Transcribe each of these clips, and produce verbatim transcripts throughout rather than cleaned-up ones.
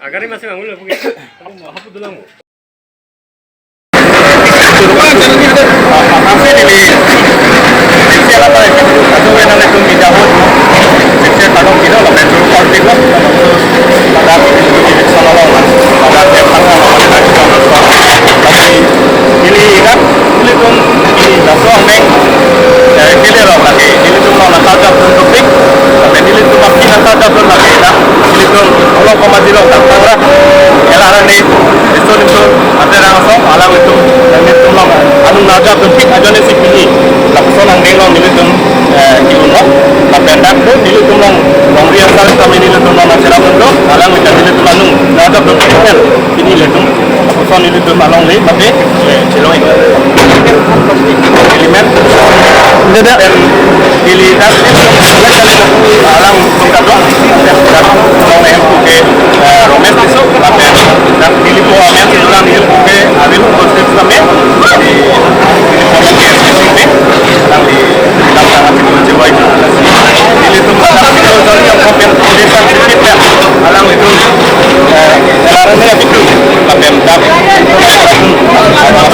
Agari masih bangun lah, Bu. Apa dulu? Neli kan, nelitum, neli laso angdeng, eh, kele rok lagi, nelitum nang nangkarjap dun topik, sampai nelitum aphi nangkarjap dun lagi, dak, nelitum, along komat jirok, tang tang ra, ela ra ni, iso nelitum, ate rang so, alanglitum, nelitum nang, anung nangkarjap dunpik ajoine si pini, lapuson angdeng along nelitum, eh, ki-un lo, lapen dak tu, nelitum nang, longri asal kami nelitum nang nangcherap dun lo, alanglitum nelitum anung nangkarjap dunpik kan, pini nelitum. Lapuson nelitum alongle mate, eh, chelong ik. Element. Dada. Em, neli dak alangtum kadokave. Dak along M P ke, eh, Romesh Tisso, lapen dak nelipo amen si dolang nelipo ke Aril Hongkos Tisso kami. Di, nelipo ke S P C pe. Dak di, dak sangat itu jawai. Nelitum dak itu dari yang kopi desa Sipit ya. Alanglitum, eh, larang ni apitu, lapen dak,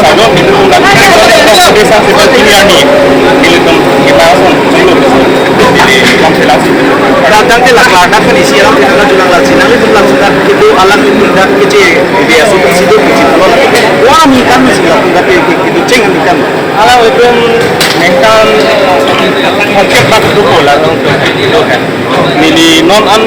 sago, nelitum dak, desa Sipit ini ani, nelitum kita langsung sulu, jadi, kami langsung. Dak, dak ke lak, lak, dak ke isi alam kita julang lak, sina nelitum langsung dak, itu alanglitum dak kece, dia sudah situ, situ, wah, ningkan, sila, dak ke, ke, itu ceng, ningkan. Alanglitum, ningkan, konsep bak itu pola, itu kan. Neli non an,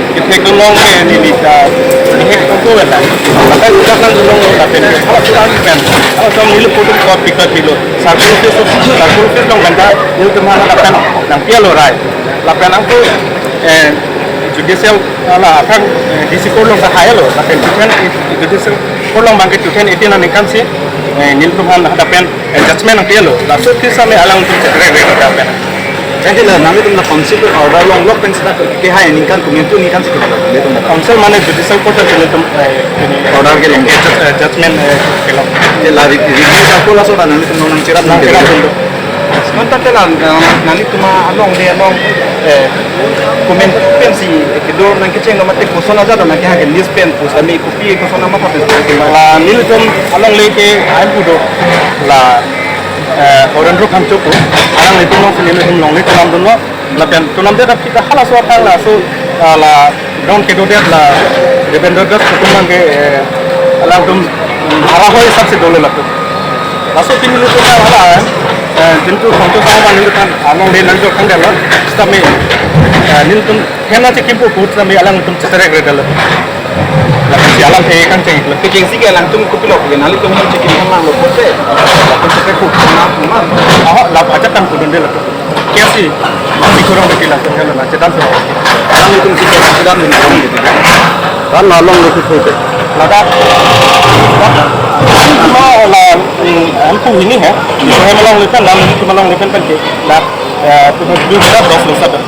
Kethek dun long ke neli ta, kethek dun long ta. Maka udah kan dun long ta pen ke. Kalau sudah pen. Kalau sudah neli photo kot pikat bilo. Circle office, circle office along kan ta, nelitum aphan lapen nangpi-et lo rai. Lapen angko, eh, judicial, ala, akan, eh, D C court along ta hai lo. Lapen two thousand eight, judicial court along bangke two thousand eighteen aningkan si, eh, nelitum aphan lapen, eh, judgment nangpi-et lo. Laso office kami alangtum chekrek rek lapen. Jadi la, nanglitum la council order longlok pen sita kehai ningkan komantu ningkan si kehai nelitum la. Council mane judicial court nelitum, eh, ini order kelong. Eh, judge-, eh, judgment, eh, kelong. Jadi la ri-, review sa ko laso ta nanglitum nangcherap nangcherap nangcherap dun lo. Manta te la, nang, nanglitum alongle along, eh, komantu pensi, eh, kedo nangkecheng lo mate koson aja lo nangkehang ke list pen pus kami kopi koson amat pus kami. La nelitum alongle ke ain pudo la, eh, Horendra Phangcho pu, alanglitum along si nelitum longle tonam dun lo, lapen tonam det aphi ta halaso athang laso, ah, la ground kedodet la Devendra Das kutung abangke, eh, alangtum, mm, bhara ahoi hisab si dolo latum. Laso pini nelitum hala, eh, jintu Phangcho sang abang nelitum alongle nangjo kangdet lo, sitame, eh, nelitum hena chekimpo put sitame alangtum cheterekre det lo. Lapen si alam ke kangcheng lo. Kechengsi ke alangtum kopilo ke nanglitum nangchekim nang lo pote. Latum chepe ku na man. Aho, lap ajat tang kudunde latum. Kiasi, mati kurang beti latum ke lo na chedan se. Nanglitum si ke chedan ni kurang beti. Dan along lo kutu ke. Ladak. Lo la, mm, ampu ini he. Itu hem along lepen, lam itu along lepen pen ke. La, eh, tu dua belas lo satu.